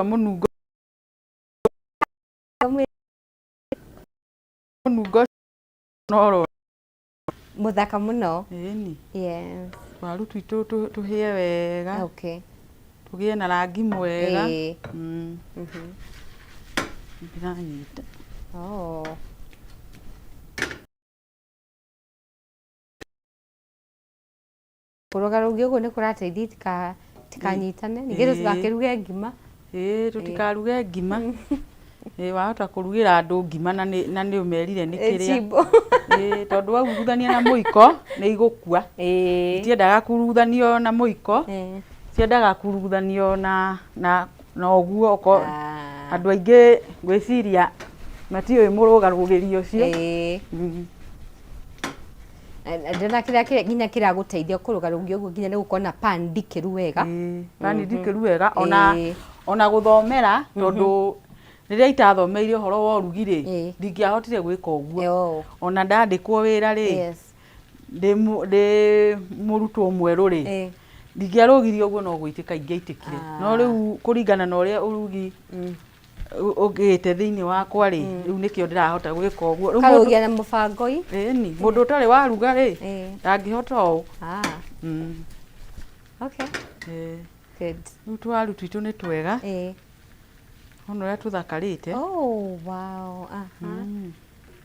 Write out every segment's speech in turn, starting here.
Ndĩraigua mũnungo mũnungo noro. Mũthaka mũno. Ĩni. Yes. Twaru twitũ tũhĩe wega. Okay. Tũgĩe na rangi mwega. Ĩĩ. Ndĩranyita. Oh. Kũruga rũgio ũguo nĩ kũrateithia itikanyitane ningĩ tũtigakĩruge ngima. Ĩĩ tũtikaruge ngima. Ĩĩ wahota kũrugĩra andũ ngima na nĩ ũmerire nĩ kĩrĩa. Ĩĩ tondũ waurugania na mũiko nĩ igũkua. Itiendaga kuruguthanio na mũiko, ciendaga kuruguthanio na ũguo andũ aingĩ ngwĩciria matiũĩ mũrũgarũgĩri ũcio. Ndĩrona kĩrĩa nginya kĩragũteithia kũrũga rũgio ũguo nginya nĩ gũkorwo na pan ndikĩru wega. Ĩĩ, pan ndikĩru wega ona ona gũthomera tondũ rĩrĩa itathomeire ũhoro wa ũrugi rĩ, ndingĩahotire gwĩka ũguo. Ona ndandĩkwo wĩra rĩ, ndĩ mũrutwo mwerũ rĩ, ndingĩarũgirie ũguo no gũitĩka ingĩaitĩkire. No rĩu kũringana na ũrĩa ũrugi ũgĩte thĩinĩ wakwa rĩ, rĩu nĩkĩo ndĩrahota gwĩka ũguo. Rĩu mũndũ- Karũgia na mũbango i. Ĩni, mũndũ ũtarĩ waruga rĩ, ndangĩhota ũũ. Okay. Good. Rĩu tũwaru twitũ nĩ twega. Ona ũrĩa tũthakarĩte. Oh, wow. Aha.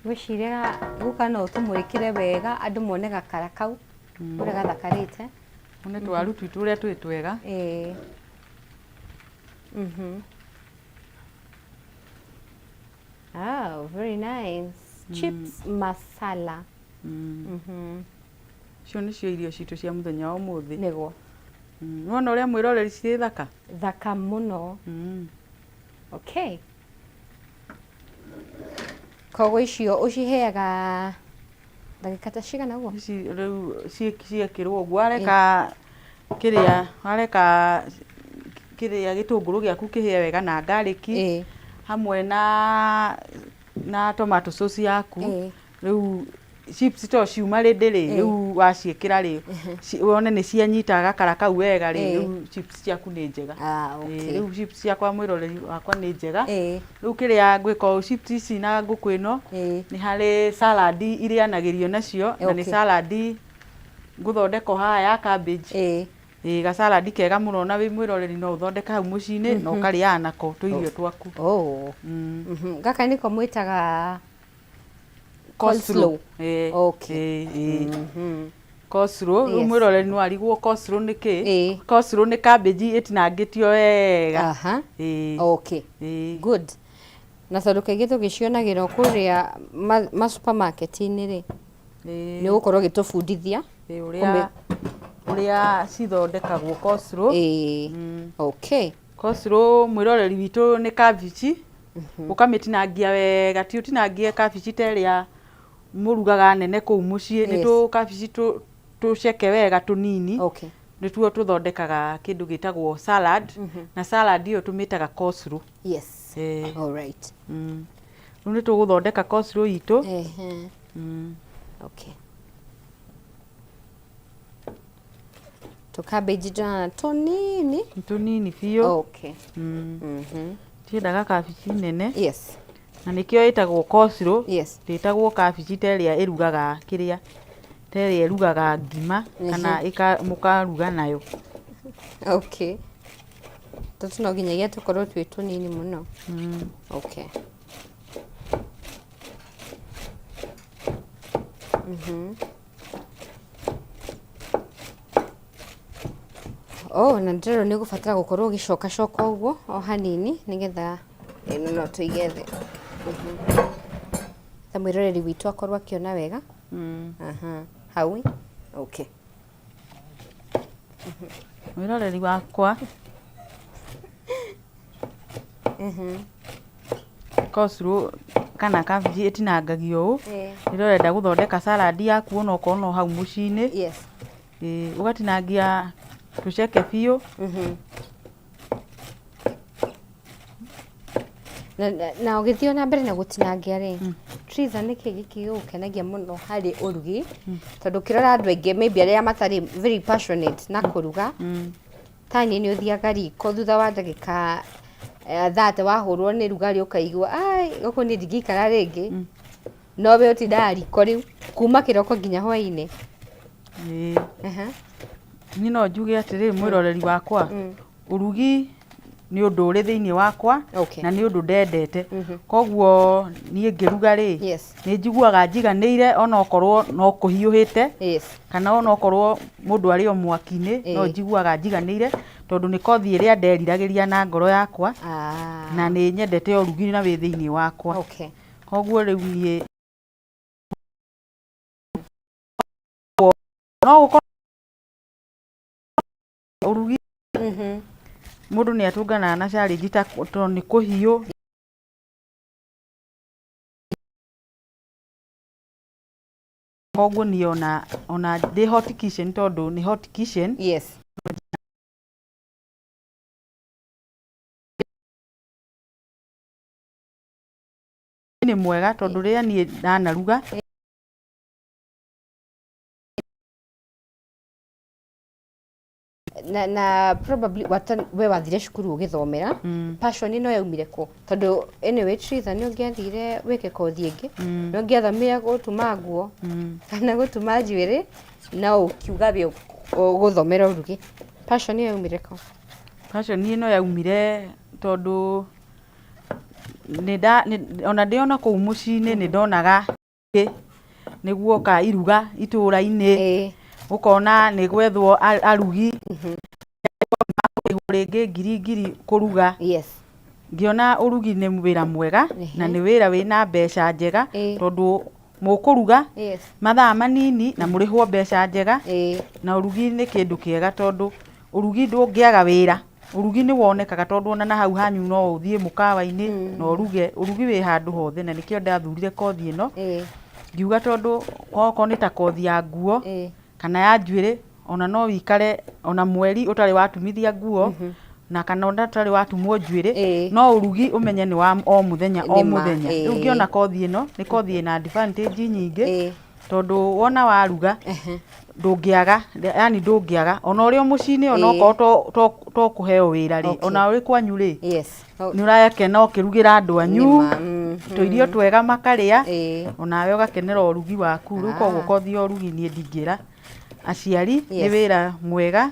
Ngwĩciria guka no tũmwĩkĩre wega andũ mone gakara kau ũrĩa gathakarĩte. One tũwaru twitũ ũrĩa twĩ twega. Oh, very nice. Chips masala. Icio nĩcio irio citũ cia mũthenya wa ũmũthĩ. Nĩguo. Nĩwona ũrĩa mwĩroreri cirĩ thaka? Thaka mũno. Okay. Koguo icio ũciheaga ndagĩka ta cigana ũguo? Ici rĩu ciekĩrwo ũguo wareka kĩrĩa wareka kĩrĩa gĩtũngũrũ gĩaku kĩhĩe wega na garlic hamwe na tomato sauce yaku. Rĩu chips to ciuma ready rĩ, rĩu waciĩkĩra rĩ, wone nĩ cianyita gakara kau wega rĩ, rĩu chips ciaku nĩ njega. Rĩu chips ciakwa mwĩroreri wakwa nĩ njega. Rĩu kĩrĩa ngwĩka ũũ chips ici na ngũkũ ĩno, nĩ harĩ salad irĩanagĩrio nacio, na nĩ salad ngũthondeka o haha ya cabbage. Ĩĩ ga salad kega mũno na wĩ mwĩroreri no ũthondeke hau mũciĩ-inĩ na ũkarĩaga nako tũirio twaku. Gaka nĩko mwĩtaga Coleslaw. Coleslaw. Ĩĩ, Okay. ĩĩ, ĩĩ. Coleslaw, rĩu mwĩroreri no arigwo coleslaw nĩ kĩ? Ĩĩ. Coleslaw nĩ cabbage ĩtinangĩtio wega. Ĩĩ. Okay. Ĩĩ. Good. Na tondũ kaingĩ tũgĩcionagĩra o kũrĩa ma supermarket-inĩ rĩ, nĩ ũgũkorwo ũgĩtũbundithia. Ĩĩ, ũrĩa ũrĩa cithondekagwo coleslaw. Ĩĩ. Okay. Coleslaw mwĩroreri witũ nĩ cabbage ũkamĩtinangia wega, ti ũtinangie kabici ta ĩrĩa mũrugaga nene kũu mũciĩ, nĩ tũkabici tũceke wega tũnini, nĩtuo tũthondekaga kĩndũ gĩtagwo salad, na salad ĩyo tũmĩtaga coleslaw. Yes. All right. Rĩu nĩ tũgũthondeka coleslaw itũ. Okay. Tũkambĩnji tũhana tũnini. Tũnini biũ. Okay. Tiendaga kabici nene. Yes. Na nĩkĩo ĩtagwo coleslaw. Yes. Ndĩtagwo kabici ta ĩrĩa ĩrugaga kĩrĩa, ta ĩrĩa ĩrugaga ngima kana mũkaruga nayo. Okay. Tũtũ no nginyagia tũkorwo twĩ tũnini mũno. Okay. Oh, na ndĩrona nĩ ũgũbatara gũkorwo ũgĩcokacoka ũguo o hanini nĩgetha ĩno no tũige thĩ. Ta mwĩroreri witũ akorwo akĩona wega. Aha, hau. Okay. Mwĩroreri wakwa. Coleslaw kana cabbage ĩtinangagio ũũ, rĩrĩa ũrenda gũthondeka salad yaku onokorwo no hau mũciĩ-inĩ, ĩĩ ũgatinangia tũceke biũ. Na ũgĩthiĩ na mbere na gũtinangia rĩ, Triza nĩkĩ gĩkĩ gĩgũkenagia mũno harĩ ũrugi? Tondũ ũkĩrora andũ aingĩ maybe arĩa matarĩ very passionate na kũruga, ta niĩ nĩ ũthiaga riko thutha wa ndagĩka. Thate wahũrwo nĩ rugarĩ ũkaigua ai gũkũ niĩ ndingĩikara rĩngĩ. No we ũtindaga riko rĩu kuma kĩroko nginya hwainĩ. Ĩĩ. Niĩ no njuge atĩrĩrĩ mwĩroreri wakwa, ũrugi nĩ ũndũ ũrĩ thĩinĩ wakwa na nĩ ũndũ ndendete. Koguo niĩ ngĩruga rĩ, nĩ njiguaga njiganĩire onokorwo no kũhiũhĩte, kana onokorwo mũndũ arĩ o mwaki-inĩ, no njiguaga njiganĩire tondũ nĩ kothi ĩrĩa nderiragĩria na ngoro yakwa, na nĩ nyendete ũrugi na wĩ thĩinĩ wakwa. Koguo rĩu niĩ no gũkorwo ũrugi mũndũ nĩ atũnganaga na challenge ta tondũ nĩ kũhiũ. Koguo niĩ ona ndĩ hot kitchen tondũ nĩ hot kitchen. Nĩ mwega tondũ rĩrĩa niĩ ndanaruga. Na probably wata, we wathire cukuru ũgĩthomera passion ĩno yaumire kũ? Tondũ anyway Tritha nĩ ũngĩathire wĩke kothi ĩngĩ, nĩ ũngĩathomire gũtuma nguo kana gũtuma njuĩrĩ, no ũkiuga we ũgũthomera ũrugi. Passion ĩyo yaumire kũ? Passion ĩno yaumire tondũ ona ndĩ ona kũu mũciĩ-inĩ nĩ ndonaga nĩ guoka iruga itũra-inĩ, ũkona nĩ gwethwo arugi, rĩngĩ ngiri ngiri kũruga. Ngĩona ũrugi nĩ wĩra mwega na nĩ wĩra wĩna mbeca njega tondũ mũkũruga mathaa manini na mũrĩhwo mbeca njega. Na ũrugi nĩ kĩndũ kĩega tondũ ũrugi ndũngĩaga wĩra. Ũrugi nĩ wonekaga tondũ ona na hau hanyu no ũthiĩ mũkawa-inĩ na ũruge. Ũrugi wĩ handũ hothe na nĩkĩo ndathurire kothi ĩno. Ngiuga tondũ okorwo nĩ ta kothi ya nguo kana ya njuĩrĩ, ona no wĩikare ona mweri ũtarĩ watumithia nguo na kana ona ũtarĩ watumwo njuĩrĩ, no ũrugi ũmenye nĩ wa o mũthenya o mũthenya. Rĩu ngĩona kothi ĩno nĩ kothi ĩna advantage nyingĩ tondũ wona waruga ndũngĩaga, yani ndũngĩaga ona ũrĩ o mũciĩ-inĩ ona okorwo to kũheo wĩra rĩ, ona ũrĩ kwanyu rĩ, nĩ ũrakena ũkĩrugĩra andũ anyu tũirio twega makarĩa, onawe ũgakenera ũrugi waku. Rĩu koguo kothi ya ũrugi niĩ ndingĩra aciari, nĩ wĩra mwega.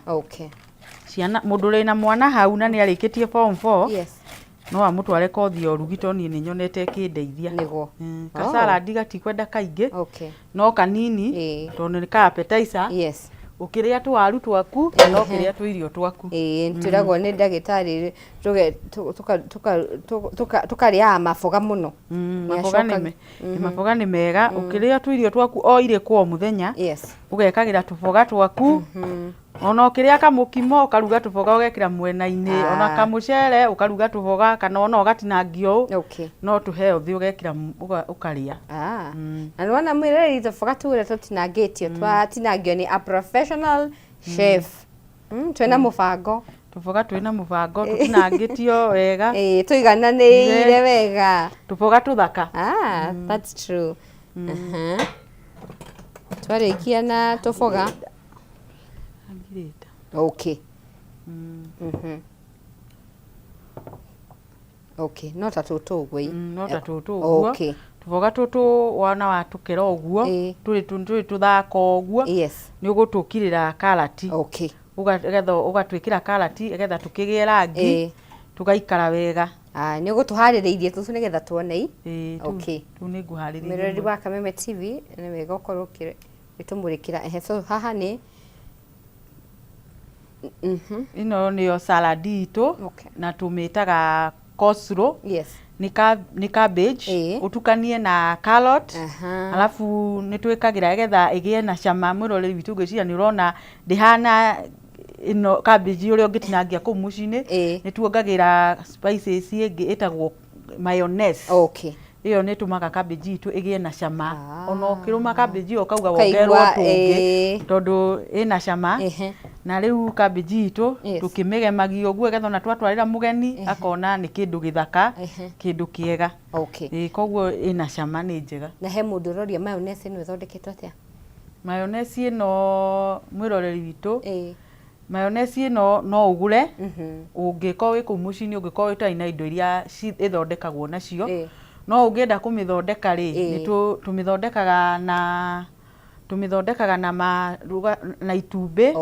Ciana, mũndũ wĩna mwana hau na nĩ arĩkĩtie form four, no amũtware kothi ya ũrugi tondũ niĩ nĩ nyonete ĩkĩndeithia. Nĩguo. Ka salad gatikwenda kaingĩ, no kanini tondũ nĩ ka appetizer. Ũkĩrĩa tũwaru twaku kana ũkĩrĩa tũirio twaku. Ĩĩ, twĩragwo nĩ ndagĩtarĩ tũkarĩaga maboga mũno. Maboga nĩ mega, ũkĩrĩa tũirio twaku o irĩkũ o mũthenya, ũgekagĩra tũboga twaku, ona ũkĩrĩa kamũkimo ũkaruga tũboga ũgekĩra mwena-inĩ, ona kamũcere ũkaruga tũboga kana ona ũgatinangia ũũ, no tũ healthy ũgekĩra ũkarĩa. Na nĩwona mwĩroreri tũboga tũrĩa tũtinangĩtio, twatinangio nĩ a professional chef. Twĩna mũbango. Tũboga twĩna mũbango, tũtinangĩtio wega. Ĩĩ, tũigananĩire wega. Tũboga tũthaka. That's true. Twarĩkia na tũboga. Okay. Okay, no ta tũtũ ũguo ĩ. No ta tũtũ ũguo. Tũboga tũtũ wona watũkera ũguo, tũrĩ tũthaka ũguo, nĩ ũgũtũkirĩra karati. Ũgetha ũgatwĩkĩra karati nĩgetha tũkĩgĩe rangi, tũgaikara wega. Nĩ ũgũtũharĩrĩirie tũtũ nĩgetha tuone ĩ. Ĩĩ, tũu nĩ ngũharĩrĩirie. Mwĩroreri wa Kameme TV, nĩ wega ũkorwo ũkĩtũmũrĩkĩra. Ehe, so haha nĩ Ĩno nĩyo salad itũ na tũmĩtaga coleslaw. Nĩ cabbage ũtukanie na carrot, alafu nĩ twĩkagĩra nĩgetha ĩgĩe na cama. Mwĩroreri witũ ngwĩciria nĩ ũrona ndĩhana ĩno cabbage ũrĩa ũngĩtinangia kũu mũciĩ-inĩ. Nĩ tuongagĩra spices ĩngĩ ĩtagwo mayonnaise. Ĩyo nĩ ĩtũmaga cabbage itũ ĩgĩe na cama. Ona ũkĩrũma cabbage ĩyo ũkauga wongererwo tũngĩ tondũ ĩna cama. Na rĩu cabbage itũ tũkĩmĩgemagia ũguo nĩgetha ona twatwarĩra mũgeni akona nĩ kĩndũ gĩthaka, kĩndũ kĩega. Ĩĩ koguo ĩna cama nĩ njega. Na he mũndũ ũroria mayonnaise ĩno ĩthondeketwo atĩa? Mayonnaise ĩno mwĩroreri witũ. Mayonnaise ĩno no ũgũre ũngĩkorwo wĩ kũu mũciĩ-inĩ, ũngĩkorwo ũtarĩ na indo iria ĩthondekagwo nacio. No ũngĩenda kũmĩthondeka rĩ, nĩ tũmĩthondekaga na tũmĩthondekaga na na itumbĩ.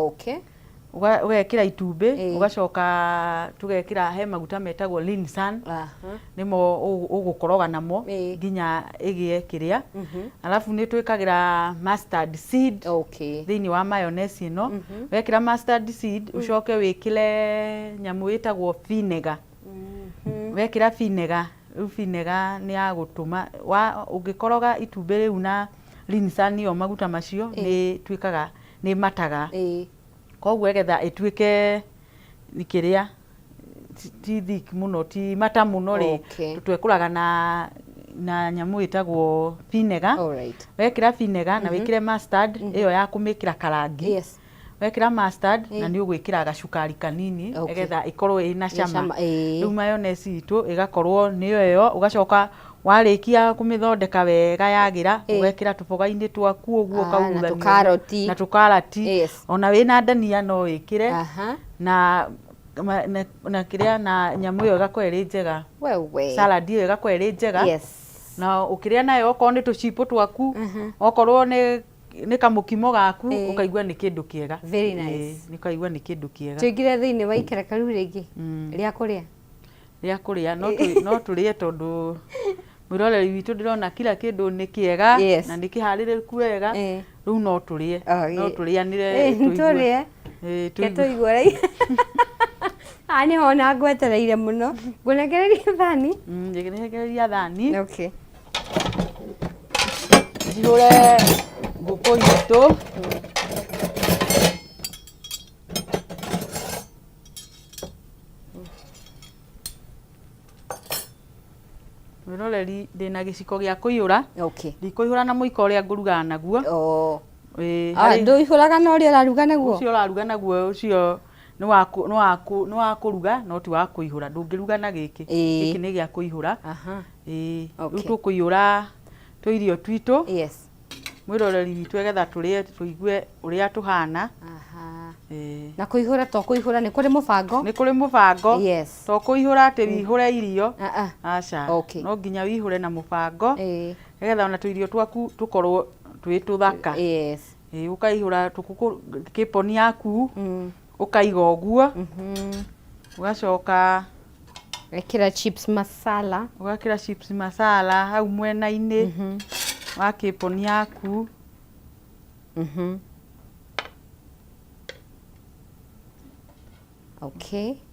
Ũgekĩra itumbĩ, ũgacoka tũgekĩra he maguta metagwo Linsan, nĩmo ũgũkoroga namo nginya ĩgĩe kĩrĩa. Alafu nĩ twĩkagĩra mustard seed thĩinĩ wa mayonnaise ĩno. Wekĩra mustard seed, ũcoke wĩkĩre nyamũ ĩtagwo vinegar. Wekĩra vinegar, rĩu vinegar nĩ ya gũtũma ũngĩkoroga itumbĩ rĩu na Linsan ĩyo, maguta macio, nĩ ĩtuĩkaga nĩ mataga. Koguo ĩgetha ĩtuĩke kĩrĩa ti thick mũno, ti mata mũno rĩ, twekũraga na nyamũ ĩtagwo vinegar. Wekĩra vinegar na wĩkĩre mustard ĩyo ya kũmĩkĩra karangi. Wekĩra mustard na nĩ ũgwĩkĩra gacukari kanini nĩgetha ĩkorwo ĩna cama. Cama, ĩĩ. Rĩu mayonnaise itũ ĩgakorwo nĩyo ĩyo. Ũgacoka warĩkia kũmĩthondeka wega yagĩra, ũgekĩra tũboga-inĩ twaku ũguo, Ah, na ũkauruthania ũguo. Tũkaroti. Na tũkarati. Ona wĩna ndania no wĩkĩre na kĩrĩa na nyamũ ĩyo ĩgakorwo ĩrĩ njega. Wewe. Salad ĩyo ĩgakorwo ĩrĩ njega. Na ũkĩrĩa nayo, okorwo nĩ tũcipũ twaku, okorwo nĩ kamũkimo gaku, ũkaigua nĩ kĩndũ kĩega. Very nice. Ĩĩ, nĩ ũkaigua nĩ kĩndũ kĩega. Tũingĩre thĩinĩ wa ikereka rĩu rĩngĩ rĩa kũrĩa. Rĩa kũrĩa, no tũrĩe tondũ mwĩroreri witũ, ndĩrona kila kĩndũ nĩ kĩega na nĩ kĩharĩrĩku wega. Rĩu no tũrĩe, no tũrĩanĩre tũigue. Tũrĩe. Ĩĩ, Ke tũigue. Tũigue rĩ, haha nĩho ona ngwetereire mũno. Ngũnengererie thani? Njengereria thani. Okay. Njihũre ngũkũ itũ. Mwĩroreri, ndĩna gĩciko gĩa kũihũra. Ndikũihũra na mũiko ũrĩa ngũrugaga naguo. Ĩĩ, Ah, ndũihũraga na ũrĩa ũraruga naguo? Ũcio ũraruga naguo, ũcio nĩ wa kũruga no ti wa kũihũra. Ndũngĩruga na gĩkĩ. Gĩkĩ nĩ gĩa kũihũra. Ĩĩ, rĩu tũkũihũra tũirio twitũ, mwĩroreri witũ, egetha tũrĩe tũigue ũrĩa tũhana. Ĩĩ. Na kũihũra to kũihũra, nĩ kũrĩ mũbango. Nĩ kũrĩ mũbango. To kũihũra atĩ wĩihũre irio. Ah, ah. Aca. No nginya wĩihũre na mũbango nĩgetha ona tũirio twaku tũkorwo twĩ tũthaka. Ĩĩ, ũkaihũra tũkũkũ kĩponi yaku, ũkaiga ũguo, ũgacoka Ĩkĩra chips masala. Ũgekĩra chips masala hau mwena-inĩ wa kĩponi yaku.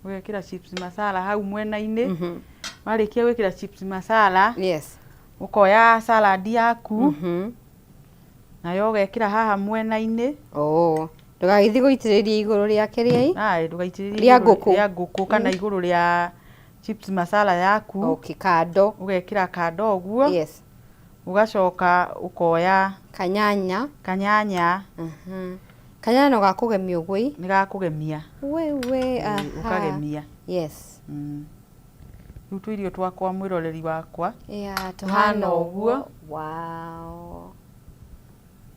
Ũgekĩra chips masala hau mwena-inĩ. Warĩkia gwĩkĩra chips masala, ũkoya salad yaku, nayo ũgekĩra haha mwena-inĩ. Oh, ndũgagĩthiĩ gũitĩrĩria igũrũ rĩa kĩrĩa? Aĩ, ndũgaitĩrĩrie Rĩa igũrũ ngũkũ. Rĩa ngũkũ kana igũrũ rĩa chips masala yaku. Okay, kando. Ũgekĩra kando ũguo. Ũgacoka ũkoya Kanyanya. Kanyanya. Kanyanya no gakũgemia ũguo ĩ? Nĩ gakũgemia. Wewe. Ĩĩ, ũkagemia. Rĩu tũirio twakwa, mwĩroreri wakwa, Yeah, tũhana tũhana ũguo. Ũguo. Wow.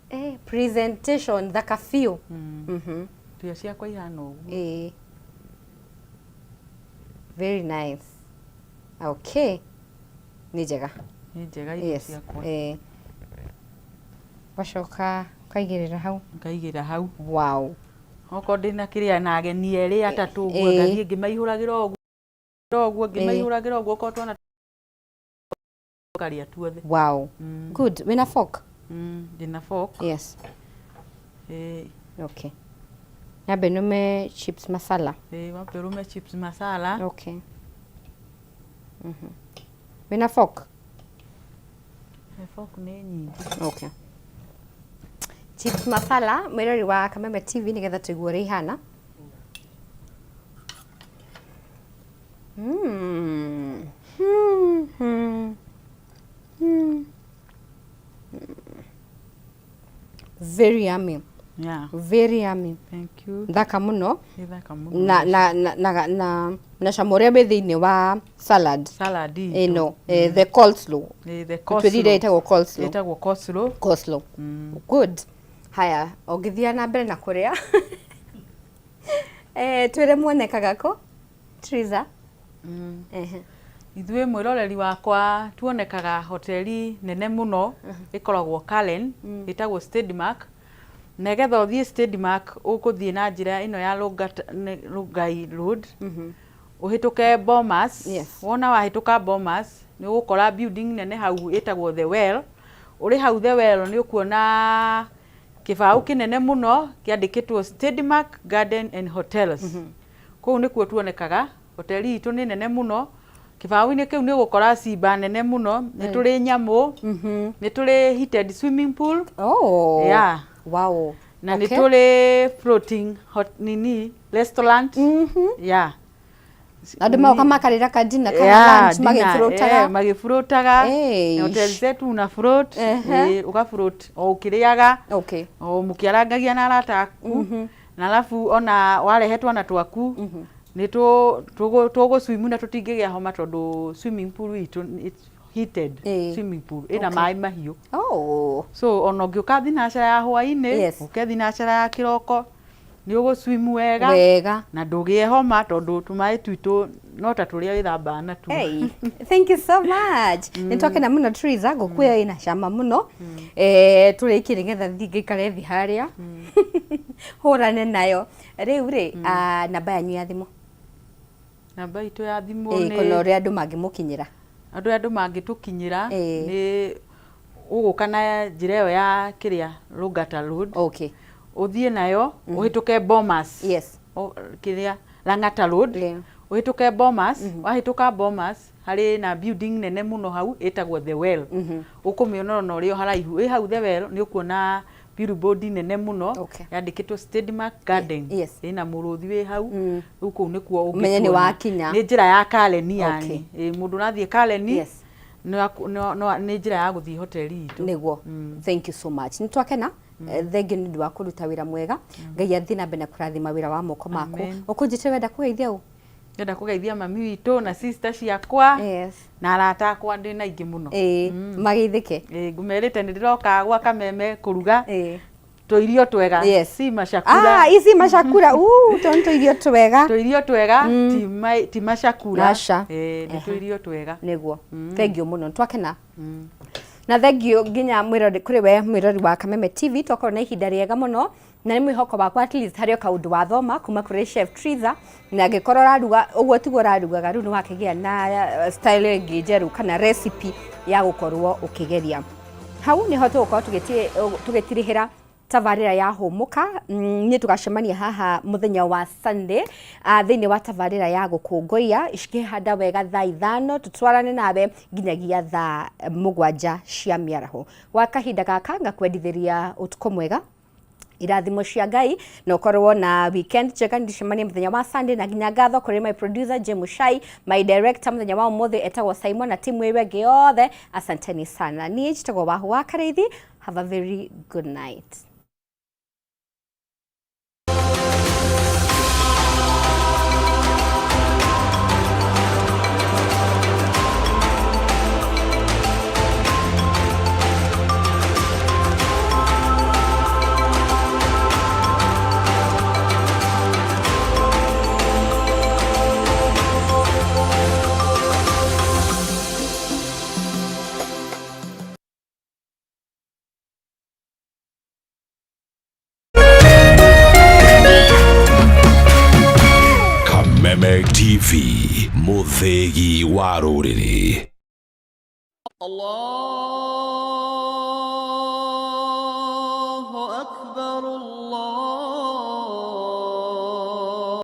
Eh, presentation thaka biũ. Irio ciakwa ihana ũguo. Ĩĩ. Very nice. Okay. Nĩ njega. Nĩ njega irio ciakwa. Ĩĩ. Wacoka ũkaigĩrĩra hau. Ngaigĩra hau. Okorwo ndĩna kĩrĩa na ageni erĩ atatũ ũguo, ngathiĩ ngĩmaihũragĩra ũguo ũguo, ngĩmaihũragĩra ũguo, okorwo twana tũkarĩa tuothe. Good. Wĩna fork? Ndĩna fork. Ĩĩ. Okay. Nyambe nũme chips masala. Ĩĩ, wambe ũrũme chips masala. Okay. Wĩna fork? Eh, fork nĩ nyingĩ. Okay. Chips masala, mwĩrori wa Kameme TV, nĩgetha tũigue ũrĩa ihana. Very yummy. Very yummy. Thank you. Thaka mũno. Nĩ thaka mũno. Na cama ũrĩa wĩ thĩinĩ wa salad. Salad itũ. Ĩno, the coleslaw. Ĩĩ, the Twĩrire coleslaw. Ĩtagwo coleslaw. Ĩtagwo coleslaw. Coleslaw. Good. Haya, ũngĩthiĩ na mbere na kũrĩa. Twĩre muonekaga kũ Triza? Ehe. Ithuĩ mwĩroreri wakwa tuonekaga hoteli nene mũno ĩkoragwo Karen, ĩtagwo Steadmark. Na ĩgetha ũthiĩ Steadmark ũgũthiĩ na njĩra ĩno ya Rongai Road, ũhĩtũke Bomas. Wona wahĩtũka Bomas nĩ ũgũkora building nene hau ĩtagwo The Well. Ũrĩ hau The Well nĩ ũkuona kĩbaũ kĩnene mũno kĩandĩkĩtwo Steadmark Garden and Hotels. Kũu nĩkuo tuonekaga. Hoteli itũ nĩ nene mũno. Kĩbaũ-inĩ kĩu nĩ ũgũkora cimba nene mũno, nĩ tũrĩ nyamũ, nĩ tũrĩ heated swimming pool. Oh. Yeah. Wow. Na nĩ tũrĩ floating hot, nini restaurant. Yeah. Andũ magoka makarĩra ka dinner kana lunch magĩfloataga. Magĩfloataga. Eish. Hotel zetu una float, Ehe. ũga float o ũkĩrĩaga, o mũkĩarangagia na arata aku. Na alafu ona warehe twana twaku nĩ tũgũ swim na tũtingĩgĩa homa tondũ swimming pool itũ it's heated swimming pool ĩna maĩ mahiũ. Oh. So ona ũngĩũka thinacara ya hwainĩ, ũke thinacara ya kĩroko, nĩ ũgũ swim wega Wega. Na ndũgĩe homa tondũ tũmaĩ twitũ no ta tũrĩa wĩthambaga natuo. Hey, thank you so much. Nĩ twakena mũno Triza, ngũkũ ĩyo ĩna cama mũno. Tũrĩkie nĩgetha thiĩ ngaikare thĩ harĩa hũrane nayo. Rĩu rĩ, namba yanyu ya thimũ. Namba itũ ya thimũ nĩ kana ũrĩa andũ mangĩmũkinyĩra. Andũ arĩa andũ mangĩtũkinyĩra nĩ ũgũka na njĩra ĩyo ya kĩrĩa Rũngata Road. Ũthiĩ nayo ũhĩtũke Bomas. Kĩrĩa Lang'ata Road. Ũhĩtũke Bomas, wahĩtũka Bomas harĩ na building nene mũno hau ĩtagwo The Well. Ũkũmĩona ona ũrĩ o haraihu. Ĩ hau The Well nĩ ũkuona billboard nene mũno yandĩkĩtwo Steadmark Garden. Ĩna mũrũthi wĩ hau. Rĩu kũu nĩkuo Ũmenye nĩ ũngĩtuona. Wakinya. Nĩ njĩra ya Karen yani. Mũndũ ũrathiĩ Karen nĩ njĩra ya gũthiĩ hoteli itũ. Nĩguo. Thank you so much. Nĩ twakena. Thengiũ nĩ ũndũ wa kũruta wĩra mwega. Ngai athiĩ na mbere na kũrathima wĩra wa moko maku. Amen. Ũkũnjĩte wenda kũgeithia ũ? Ndĩrenda kũgeithia mami witũ na sister ciakwa na arata akwa ndĩna aingĩ mũno. Ĩĩ, mageithĩke. Ĩĩ, ngũmerĩte nĩ ndĩroka gwa Kameme kũruga tũirio twega. Si macakura. Ah, ici macakura. Tũ nĩ tũirio twega. Tũirio twega, ti macakura. Aca. Ĩĩ, nĩ tũirio twega. Nĩguo. Thengiũ mũno. Nĩ twakena. Na thengiũ nginya mwĩrori kũrĩ we mwĩrori wa Kameme TV, twakorwo na ihinda rĩega mũno na nĩ mwĩhoko wakwa at least harĩ o kaũndũ wathoma kuma kũrĩ Chef Triza, na angĩkorwo ũraruga ũguo tiguo ũrarugaga rĩu nĩ wakĩgĩa na style ĩngĩ njerũ kana recipe ya gũkorwo ũkĩgeria. Hau nĩho tũgũkorwo tũgĩtirihĩra tabarĩra ya Hũmũka. Niĩ tũgacemania haha mũthenya wa Sunday thĩinĩ wa tabarĩra ya gũkũngũiya cikĩhanda wega thaa 5, tũtwarane nawe nginyagia thaa 7 cia mĩaraho. Gwa kahinda gaka ngakwendithĩria ũtukũ mwega, irathimo cia Ngai, na ũkorwo na weekend njega. Ndicemania mũthenya wa Sunday, na nginya ngatho kũrĩ my producer Jim Mushai, my director mũthenya wa ũmũthĩ etagwo Simon, na timu ĩyo ĩngĩ yothe, asanteni sana. Niĩ njĩtagwo Wahu wa Karĩithi. Have a very good night. Kameme TV, muthegi wa rũrĩrĩ. Allah.